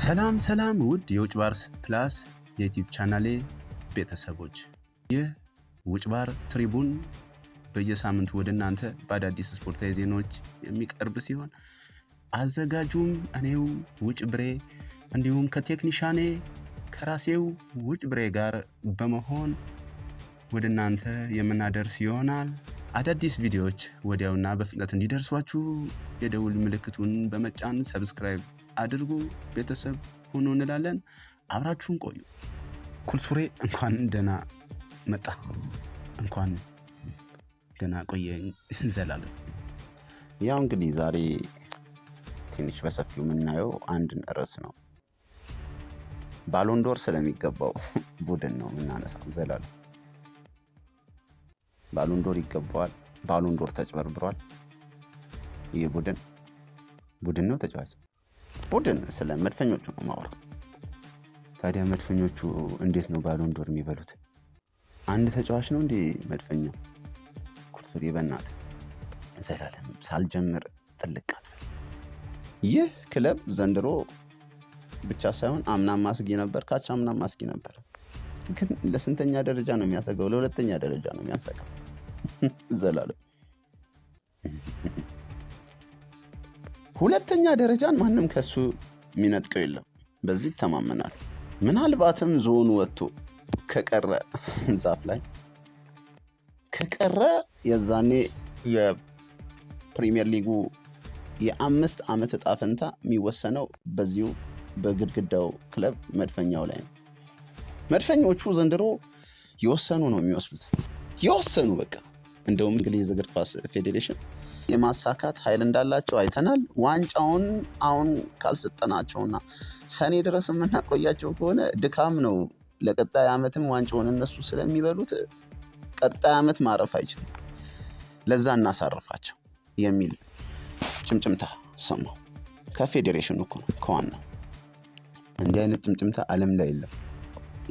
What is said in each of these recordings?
ሰላም ሰላም ውድ የውጭ ባርስ ፕላስ የዩቲዩብ ቻናሌ ቤተሰቦች፣ ይህ ውጭ ባር ትሪቡን በየሳምንቱ ወደ እናንተ በአዳዲስ ስፖርታዊ ዜናዎች የሚቀርብ ሲሆን አዘጋጁም እኔው ውጭ ብሬ እንዲሁም ከቴክኒሻኔ ከራሴው ውጭ ብሬ ጋር በመሆን ወደ እናንተ የምናደርስ ይሆናል። አዳዲስ ቪዲዮዎች ወዲያውና በፍጥነት እንዲደርሷችሁ የደውል ምልክቱን በመጫን subscribe አድርጉ፣ ቤተሰብ ሁኑ እንላለን። አብራችሁን ቆዩ። ኩልሱሬ እንኳን ደህና መጣ፣ እንኳን ደህና ቆየኝ ዘላለም። ያው እንግዲህ ዛሬ ትንሽ በሰፊው የምናየው አንድን ርዕስ ነው። ባሎንዶር ስለሚገባው ቡድን ነው የምናነሳው። ዘላለም ባሎንዶር ይገባዋል። ባሎንዶር ተጭበርብሯል። ይህ ቡድን ቡድን ነው ተጫዋች ቡድን ስለ መድፈኞቹ ነው ማውራው። ታዲያ መድፈኞቹ እንዴት ነው ባሎንዶር የሚበሉት? አንድ ተጫዋች ነው እንዴ መድፈኛው? ኩርቱሪ በእናትህ ዘላለም ሳልጀምር ጥልቅ አትበል። ይህ ክለብ ዘንድሮ ብቻ ሳይሆን አምናም አስጊ ነበር፣ ካቻ አምናም አስጊ ነበር። ግን ለስንተኛ ደረጃ ነው የሚያሰጋው? ለሁለተኛ ደረጃ ነው የሚያሰጋው። ዘላለም ሁለተኛ ደረጃን ማንም ከሱ የሚነጥቀው የለም። በዚህ ይተማመናል። ምናልባትም ዞኑ ወጥቶ ከቀረ ዛፍ ላይ ከቀረ የዛኔ የፕሪሚየር ሊጉ የ5 ዓመት እጣ ፈንታ የሚወሰነው በዚሁ በግድግዳው ክለብ መድፈኛው ላይ ነው። መድፈኞቹ ዘንድሮ የወሰኑ ነው የሚወስዱት፣ የወሰኑ በቃ። እንደውም እንግሊዝ እግር ኳስ ፌዴሬሽን የማሳካት ኃይል እንዳላቸው አይተናል። ዋንጫውን አሁን ካልሰጠናቸውና ሰኔ ድረስ የምናቆያቸው ከሆነ ድካም ነው። ለቀጣይ ዓመትም ዋንጫውን እነሱ ስለሚበሉት ቀጣይ ዓመት ማረፍ አይችልም። ለዛ እናሳርፋቸው የሚል ጭምጭምታ ሰማሁ። ከፌዴሬሽኑ እኮ ነው ከዋናው። እንዲህ አይነት ጭምጭምታ ዓለም ላይ የለም፣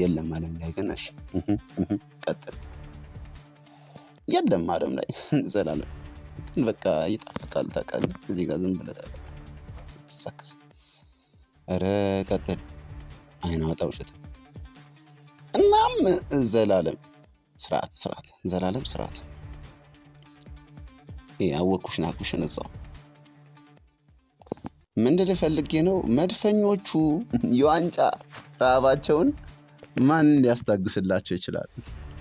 የለም ዓለም ላይ ግን። እሺ ቀጥል። የለም ዓለም ላይ ዘላለም ግን በቃ ይጣፍጣል። ታውቃለህ፣ እዚህ ጋር ዝም ብለህ ትሳከስ። ኧረ ቀጥል። አይን አውጣ ውሸት። እናም ዘላለም ስርዓት ስርዓት፣ ዘላለም ስርዓት። ይሄ አወቅኩሽ ናኩሽን እዛው ምንድን ፈልጌ ነው፣ መድፈኞቹ የዋንጫ ረሃባቸውን ማን ሊያስታግስላቸው ይችላል?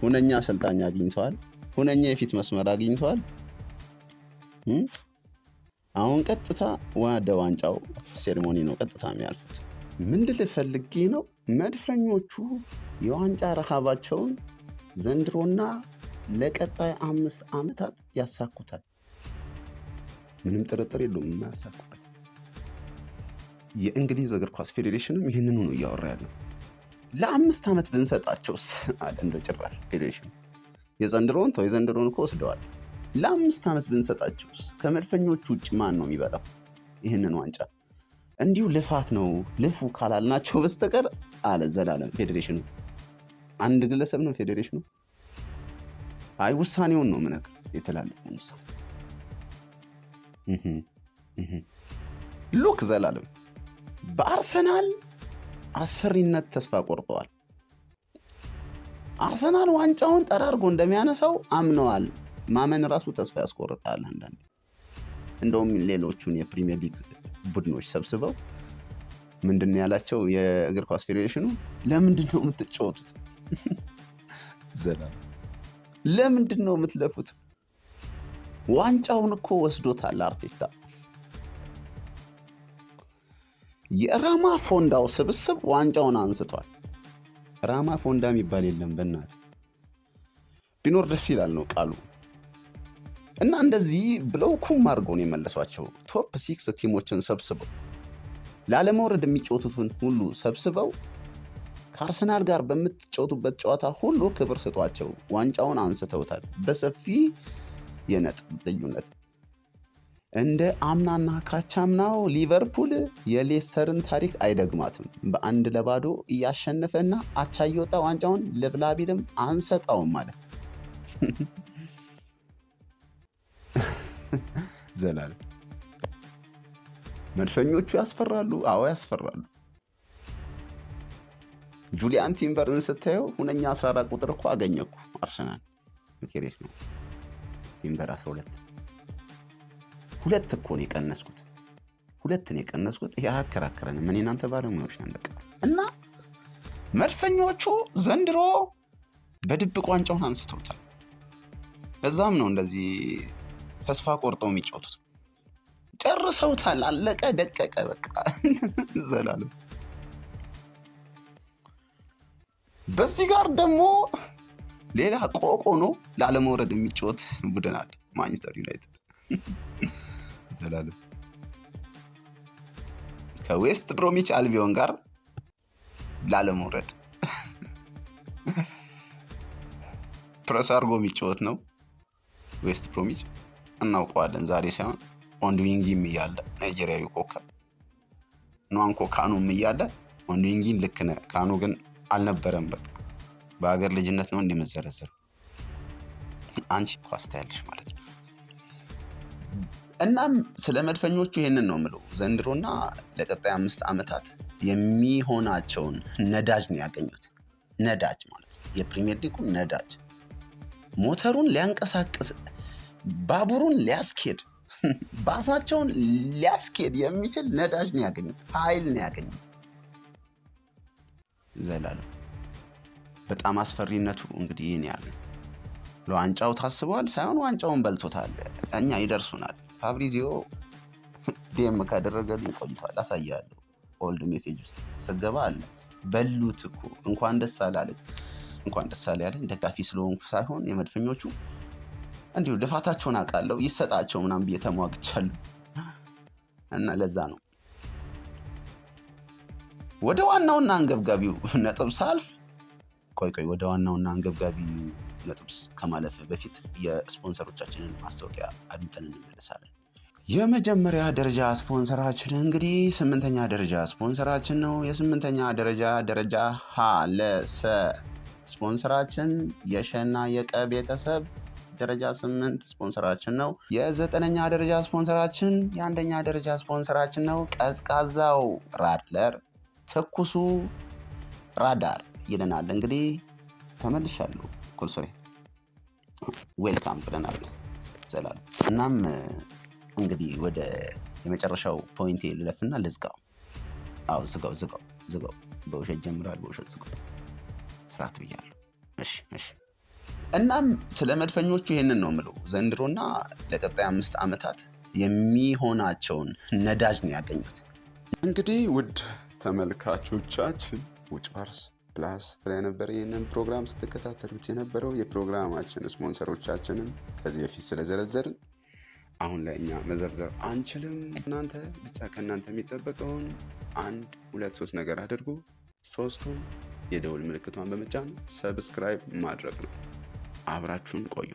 ሁነኛ አሰልጣኝ አግኝተዋል። ሁነኛ የፊት መስመር አግኝተዋል። አሁን ቀጥታ ወደ ዋንጫው ceremony ነው ቀጥታ የሚያልፉት። ምንድን ፈልጌ ነው፣ መድፈኞቹ የዋንጫ ረሃባቸውን ዘንድሮና ለቀጣይ 5 ዓመታት ያሳኩታል። ምንም ጥርጥር የለውም የማያሳኩበት። የእንግሊዝ እግር ኳስ ፌዴሬሽንም ይህንኑ ነው እያወራ ያለው። ለ5 ዓመት ብንሰጣቸውስ አለ። እንደው ጭራሽ ፌዴሬሽኑ የዘንድሮን ተው፣ የዘንድሮን እኮ ወስደዋል። ለ5 ዓመት ብንሰጣቸውስ ከመድፈኞቹ ውጭ ማን ነው የሚበላው ይህንን ዋንጫ? እንዲሁ ልፋት ነው ልፉ ካላልናቸው በስተቀር አለ ዘላለም። ፌዴሬሽኑ አንድ ግለሰብ ነው ፌዴሬሽኑ። አይ ውሳኔውን ነው የምነግርህ፣ የተላለፈውን ውሳኔ። Look ዘላለም፣ በአርሰናል አስፈሪነት ተስፋ ቆርጠዋል። አርሰናል ዋንጫውን ጠራርጎ እንደሚያነሳው አምነዋል። ማመን ራሱ ተስፋ ያስቆርጣል አንዳንዴ። እንደውም ሌሎቹን የፕሪሚየር ሊግ ቡድኖች ሰብስበው ምንድን ነው ያላቸው የእግር ኳስ ፌዴሬሽኑ? ለምንድን ነው የምትጫወቱት? ዘላለም ለምንድን ነው የምትለፉት? ዋንጫውን እኮ ወስዶታል አርቴታ። የራማ ፎንዳው ስብስብ ዋንጫውን አንስቷል። ራማ ፎንዳ የሚባል የለም፣ በእናት ቢኖር ደስ ይላል ነው ቃሉ። እና እንደዚህ ብለው ኩም አድርገው ነው የመለሷቸው። Top six team ኦችን ሰብስበው፣ ላለመውረድ የሚጫወቱትን ሁሉ ሰብስበው ከአርሰናል ጋር በምትጫወቱበት ጨዋታ ሁሉ ክብር ስጧቸው። ዋንጫውን አንስተውታል በሰፊ የነጥብ ልዩነት። እንደ አምናና ካቻምናው ሊቨርፑል የሌስተርን ታሪክ አይደግማትም። በ1-0 እያሸነፈና አቻ እየወጣ ዋንጫውን ልብላ ቢልም አንሰጠውም አለ ዘላለም። መድፈኞቹ ያስፈራሉ። አዎ ያስፈራሉ። ጁሊያን ቲምበርን ስታየው ሁነኛ 14 ቁጥር እኮ አገኘኩ አርሰናል። ኬሬስ ነው ቲምበር 12፣ ሁለት እኮ ነው የቀነስኩት፣ ሁለት ነው የቀነስኩት። ይሄ አያከራክረንም። እኔ እናንተ ባለሙያዎች ነን በቃ። እና መድፈኞቹ ዘንድሮ በድብቅ ዋንጫውን አንስተውታል። ለዛም ነው እንደዚህ ተስፋ ቆርጠው የሚጫወቱት። ጨርሰውታል። አለቀ ደቀቀ በቃ ዘላለም። በዚህ ጋር ደግሞ ሌላ ቆቆ ነው ላለመውረድ የሚጫወት ቡድን አለ፣ ማንቸስተር ዩናይትድ ዘላለም ከዌስት ብሮሚች አልቢዮን ጋር ላለመውረድ ፕረስ አድርጎ የሚጫወት ነው። ዌስት ብሮሚች እናውቀዋለን። ዛሬ ሳይሆን ኦንድዊንጊም እያለ ናይጄሪያዊ ኮከብ ንዋንኮ ካኑም እያለ ኦንድዊንጊን ልክ ነህ፣ ካኑ ግን አልነበረም። በቃ በሀገር ልጅነት ነው እንደምዘረዘረው አንቺ ኳስ ታያለሽ ማለት ነው። እናም ስለ መድፈኞቹ ይሄንን ነው የምለው። ዘንድሮና ለቀጣይ 5 ዓመታት የሚሆናቸውን ነዳጅ ነው ያገኙት። ነዳጅ ማለት የፕሪሚየር ሊጉ ነዳጅ ሞተሩን ሊያንቀሳቅስ፣ ባቡሩን ሊያስኬድ፣ ባሳቸውን ሊያስኬድ የሚችል ነዳጅ ነው ያገኙት፣ ኃይል ነው ያገኙት። ዘላለም በጣም አስፈሪነቱ እንግዲህ ይህን ያህል ነው። ለዋንጫው ታስቧል ሳይሆን ዋንጫውን በልቶታል። እኛ ይደርሱናል። ፋብሪዚዮ DM ካደረገልኝ ቆይቷል። አሳያለሁ። Old message ውስጥ ስገባ አለ። በሉት እኮ እንኳን ደስ አለ አለኝ። እንኳን ደስ አለ ያለኝ ደጋፊ ስለሆንኩ ሳይሆን የመድፈኞቹ እንዲሁ ልፋታቸውን አውቃለሁ፣ ይሰጣቸው ምናምን ብዬ ተሟግቻለሁ። እና ለዛ ነው። ወደ ዋናውና አንገብጋቢው ነጥብ ሳልፍ፣ ቆይ ቆይ፣ ወደ ዋናውና አንገብጋቢው ነጥብ ከማለፍ በፊት የስፖንሰሮቻችንን ማስታወቂያ አድምጠን እንመለሳለን። የመጀመሪያ ደረጃ ስፖንሰራችን እንግዲህ 8ኛ ደረጃ ስፖንሰራችን ነው። የ8ኛ ደረጃ ሀ ለሰ ስፖንሰራችን የሸና የቀ ቤተሰብ ደረጃ 8 ስፖንሰራችን ነው። የ9ኛ ደረጃ ስፖንሰራችን የ1ኛ ደረጃ ስፖንሰራችን ነው። ቀዝቃዛው ራድለር ትኩሱ ራዳር ይለናል። እንግዲህ ተመልሻለሁ። ኮልሶሬ welcome ብለናል ዘላለም። እናም እንግዲህ ወደ የመጨረሻው point ኤ ልለፍና ልዝጋው። አዎ ዝጋው፣ ዝጋው፣ ዝጋው። በውሸት ጀምራል፣ በውሸት ዝጋው። ስርዓት ብያለሁ። እሺ፣ እሺ። እናም ስለ መድፈኞቹ ይሄንን ነው የምለው። ዘንድሮና ለቀጣይ 5 ዓመታት የሚሆናቸውን ነዳጅ ነው ያገኙት። እንግዲህ ውድ ተመልካቾቻችን ውጭ ባርስ ፕላስ ላይ ነበር ይሄንን ፕሮግራም ስትከታተሉት የነበረው። የፕሮግራማችን ስፖንሰሮቻችንን ከዚህ በፊት ስለዘረዘርን አሁን ላይ እኛ መዘርዘር አንችልም። እናንተ ብቻ ከእናንተ የሚጠበቀውን 1 2 3 ነገር አድርጉ። 3ቱም የደውል ምልክቷን በመጫን subscribe ማድረግ ነው። አብራችሁን ቆዩ።